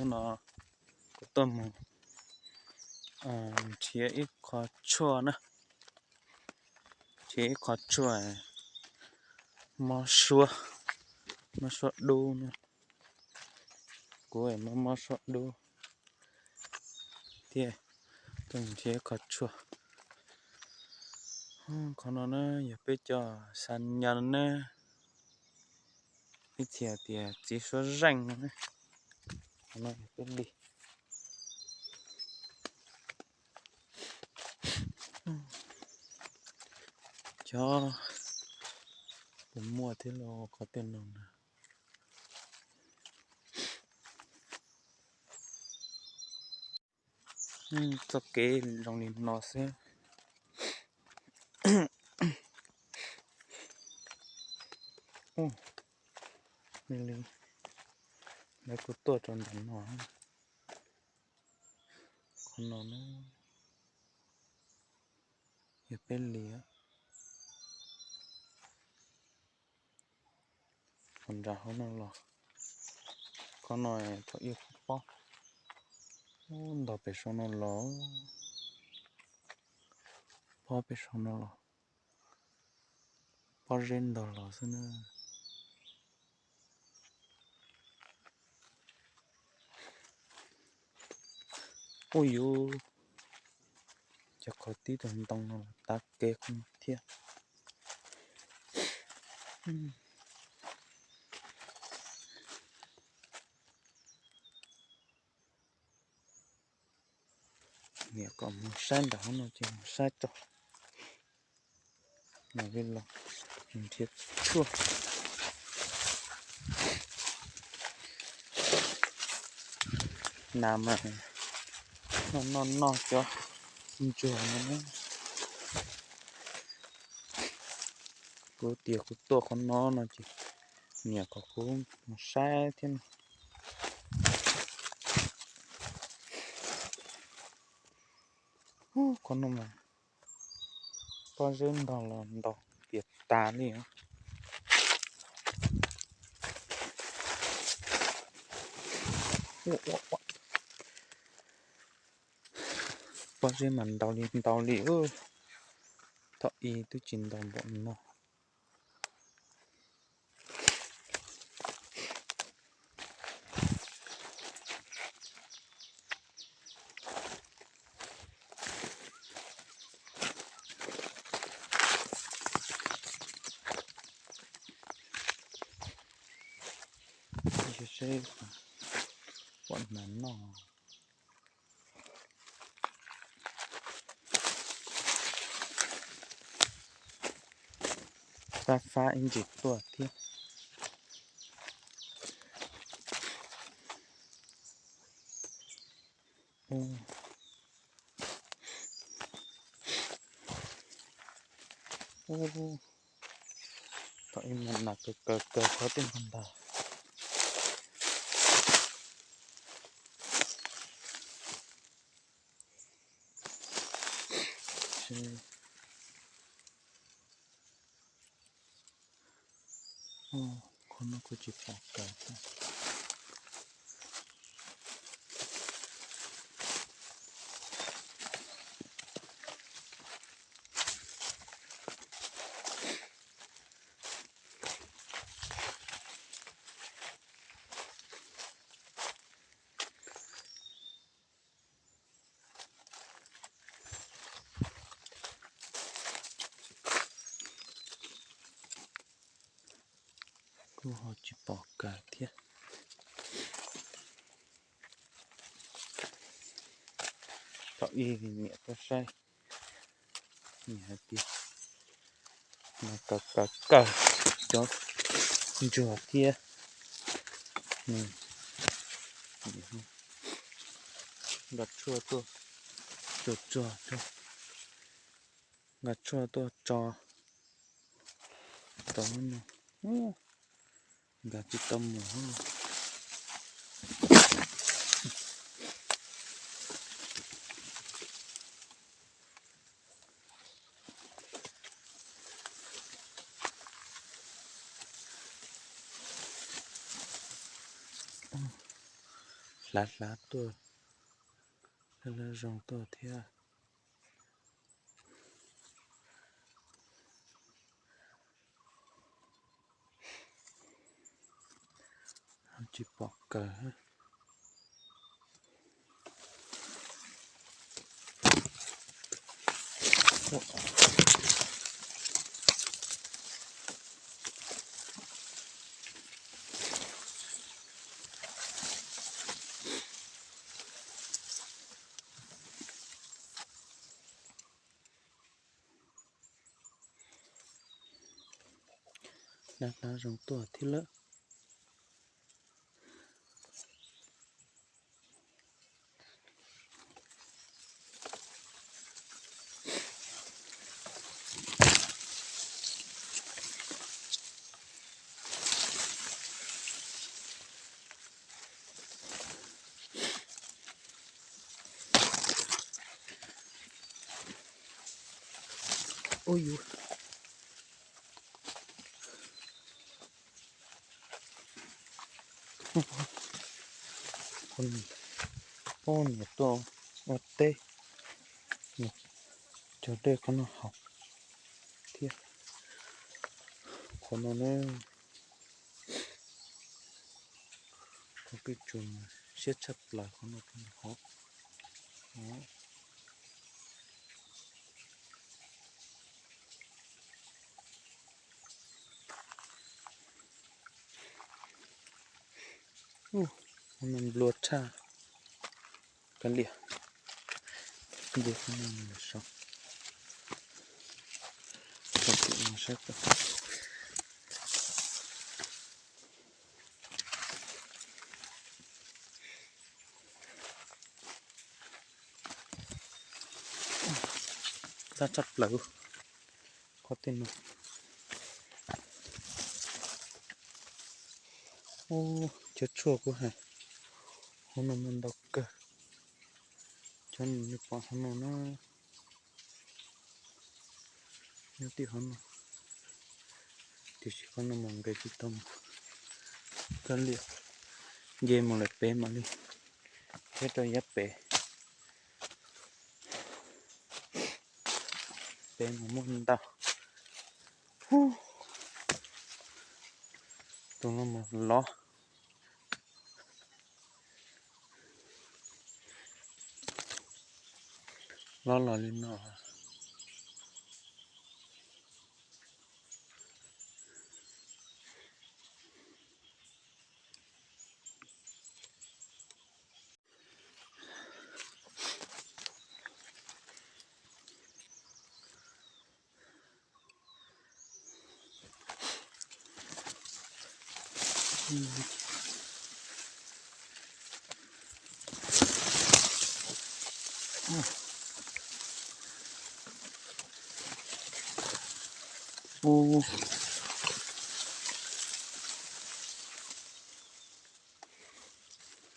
Hnub no kuv tuaj mus nrhiav ib qho tshuaj na, nrhiav ib qho tshuaj mob suab, mob suab dub na. Kuv mob mob suab dub thiab, tuaj mus nrhiav ib qho tshuaj. Qhov no na yog peb cov xa nyas na, ib txhia tias txiv suab zeej no, qhov no yog peb li. Cov puas muaj thiab los qhov twg no na. Txoj kev zoo li no xwb. Li lawv kuj tuaj rau ntawm no. Qhov no na yog peb li. Qhov nram hauv no los, qhov no thaum ub kuj pob ntog pem saum no los, pob pem saum no los, pob zeb ntog los xwb na. Ub yuv, cov qhov tib tug ntoo no tav kev qhov no thiab. Niam kom mus saib nram hauv no ces mus saib tso. Mam li los nrhiav tshuaj. Nas mas noj noj noj cov ntsuag no. Kuv tias kuv tuaj qhov no no ces niam kom kuv mus saib thiab no. Qhov no mas pob zeb ntog los ntog tias tas li. Pob zeb mas ntau li ntau li, thaum ub twb tsis ntau npaum no. Seb pom nas noj. Fab fab ib ntsis tuaj thiab. Thaum ub mas nas kaws kaws kaws qhov twg ntag. Qhov no kuj tsis pom kaws thiab. Kuj ho tsis pom kaws thiab. Thaum ub niam tuaj saib, niam hais tias nas kaws kaws kaws cov ntsuag thiab. Nqa tshuaj tuaj tsuag tsuag, nqa tshuaj tuaj tso rau no. Nkag tsis tau mus. hlav hlav tuaj, hlav hlav zoo tuaj thiab. Tsis pom kawg. Hlav hlav zoo tuaj thiab lawm. Ui yus, poj niam tuaj ua teb, cog dej qhov no haus thiab. Qhov no na, qhov peb tsuas siab tshaj plaws qhov no thiab hov. Qhov no nplua tshaj, kav liam, nplua qhov no saib. Tag tshaj plaws qhov tej no. Ub, cov tshuaj kuv hais, hauv no muaj ntau kawg. Cov no nej pom hauv no na, nyob tib hauv no, tiam sis qhov no mas nqes tsis tau mus. Kav liam, nce mus lawm pem mam li, thiab rau yav pem, pem mas muaj ntau. Tus no mus lov, lov los li no. Ub,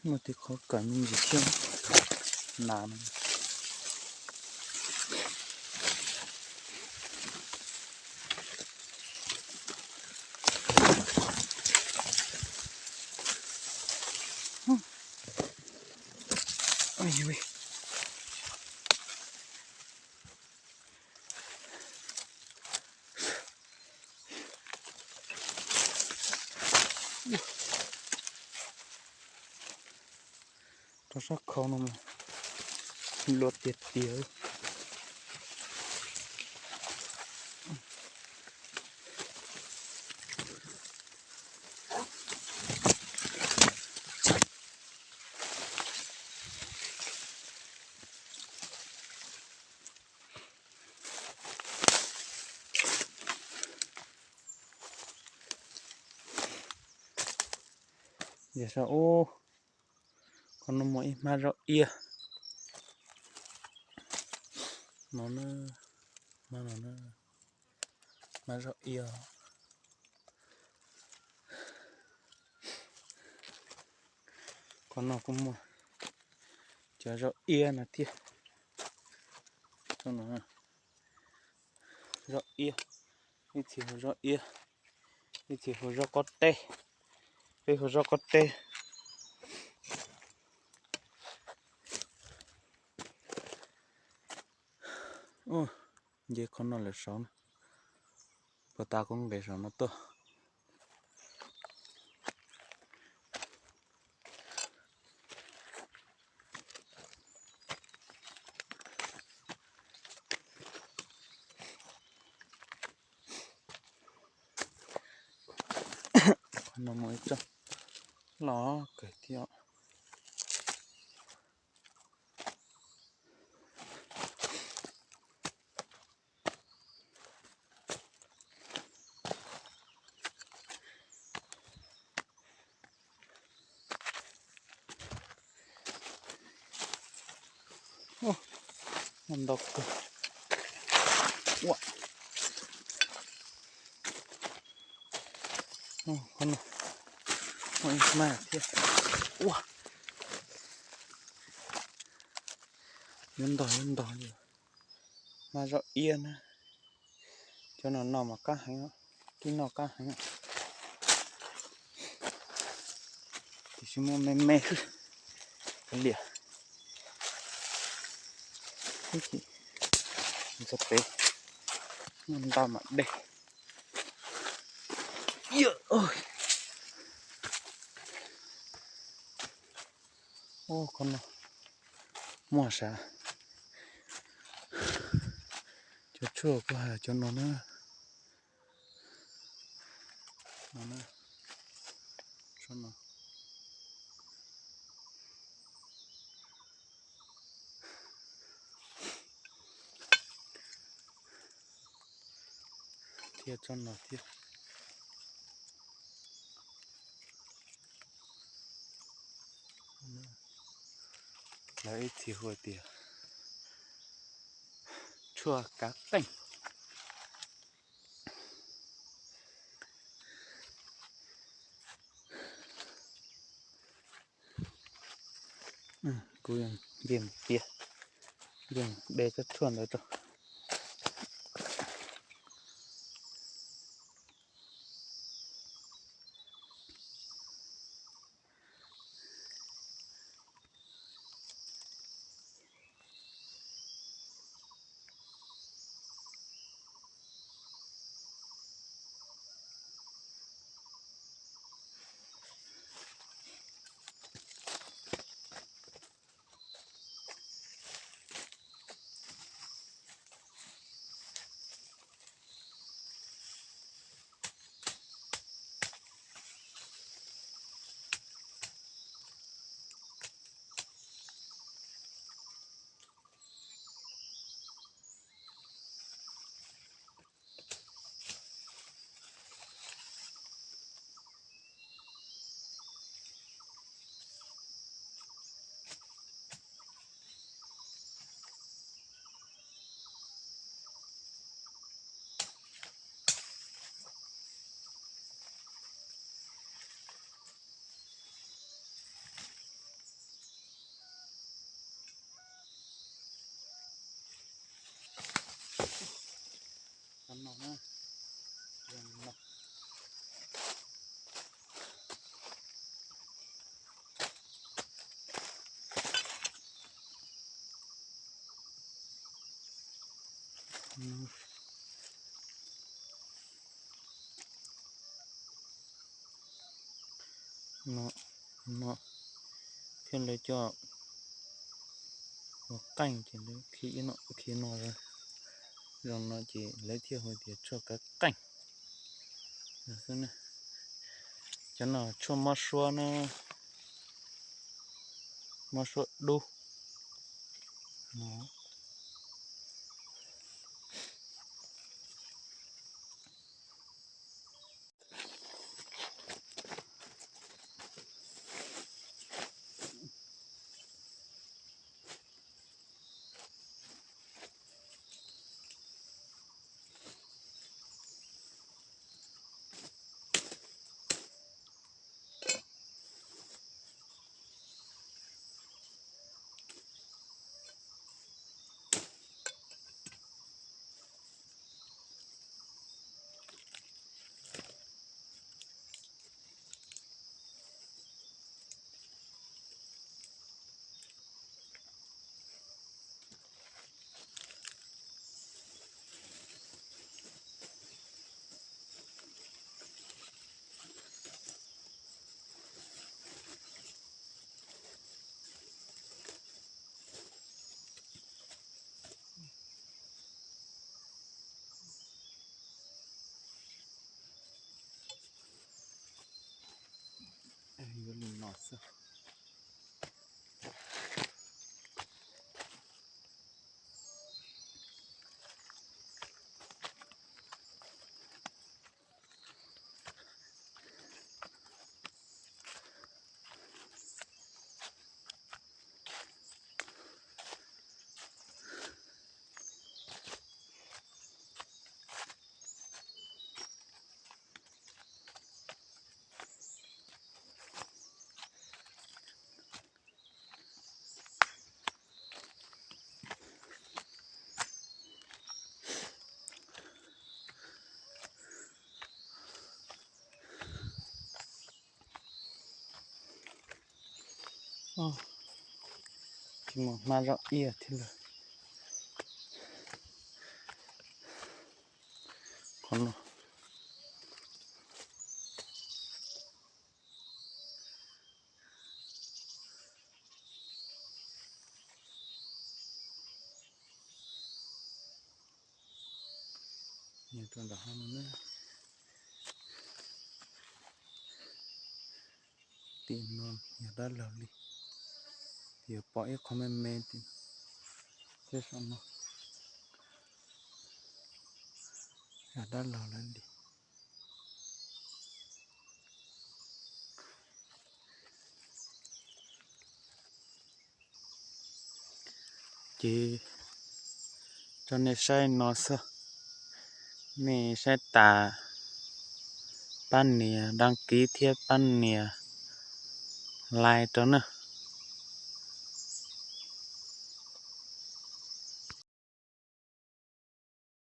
muaj tej qhov kawm me ntsis thiab, nas no. Rau sab khau no mas luaj tiag tiag. Yog saum ub, qhov no muaj ib hmab zaub iab no na, hmab no na, hmab zaub iab. Qhov no kuj muaj cov zaub iab no thiab. Zaub iab, ib txhia hu zaub iab, ib txhia hu zaub qaub teb, peb hu zaub qaub teb. Nce qhov no lawm saud na, puas tas kuv nqis saum no tuaj. Qhov no muaj ib tsob loj kawg thiab. Ntau kawg. Ua, qhov no muaj ib mag thiab. Ua, yuav ntog yuav ntog li. Mag zog iab na. Cov no noj mas qab heev, tib noj qab heev. Tiam sis muaj me me xwb, kav liam. Ib chim ntxuav pem, muaj ntau mam de. Ua, qhov no muaj sav. Cov tshuaj kuv hais cov no na. No na, tsob no. Thiab tsob no thiab. Lawv ib txhia hu tias tshuaj kav qeej. Kuv yeej tias, yeej de tsob tshuaj ntawd rau. No, no, thiab lawv coj ua qeej ces lawv khi no, khi no, zoo no ces lawv thiaj hu tias tshuaj kav qeej. Cov no tshuaj mob suab na, mob suab dub no. Tsis mus hma zoj iab thiab lawm. Qhov no nyob rau nram hav no na. Tim no yog dab laug li, yuav pom ib qho me me tim tej saum no, yog dab laug lawm li. Ces rau nej saib no xwb, nej saib tas pab nias đăng ký thiab pab nias like rau na.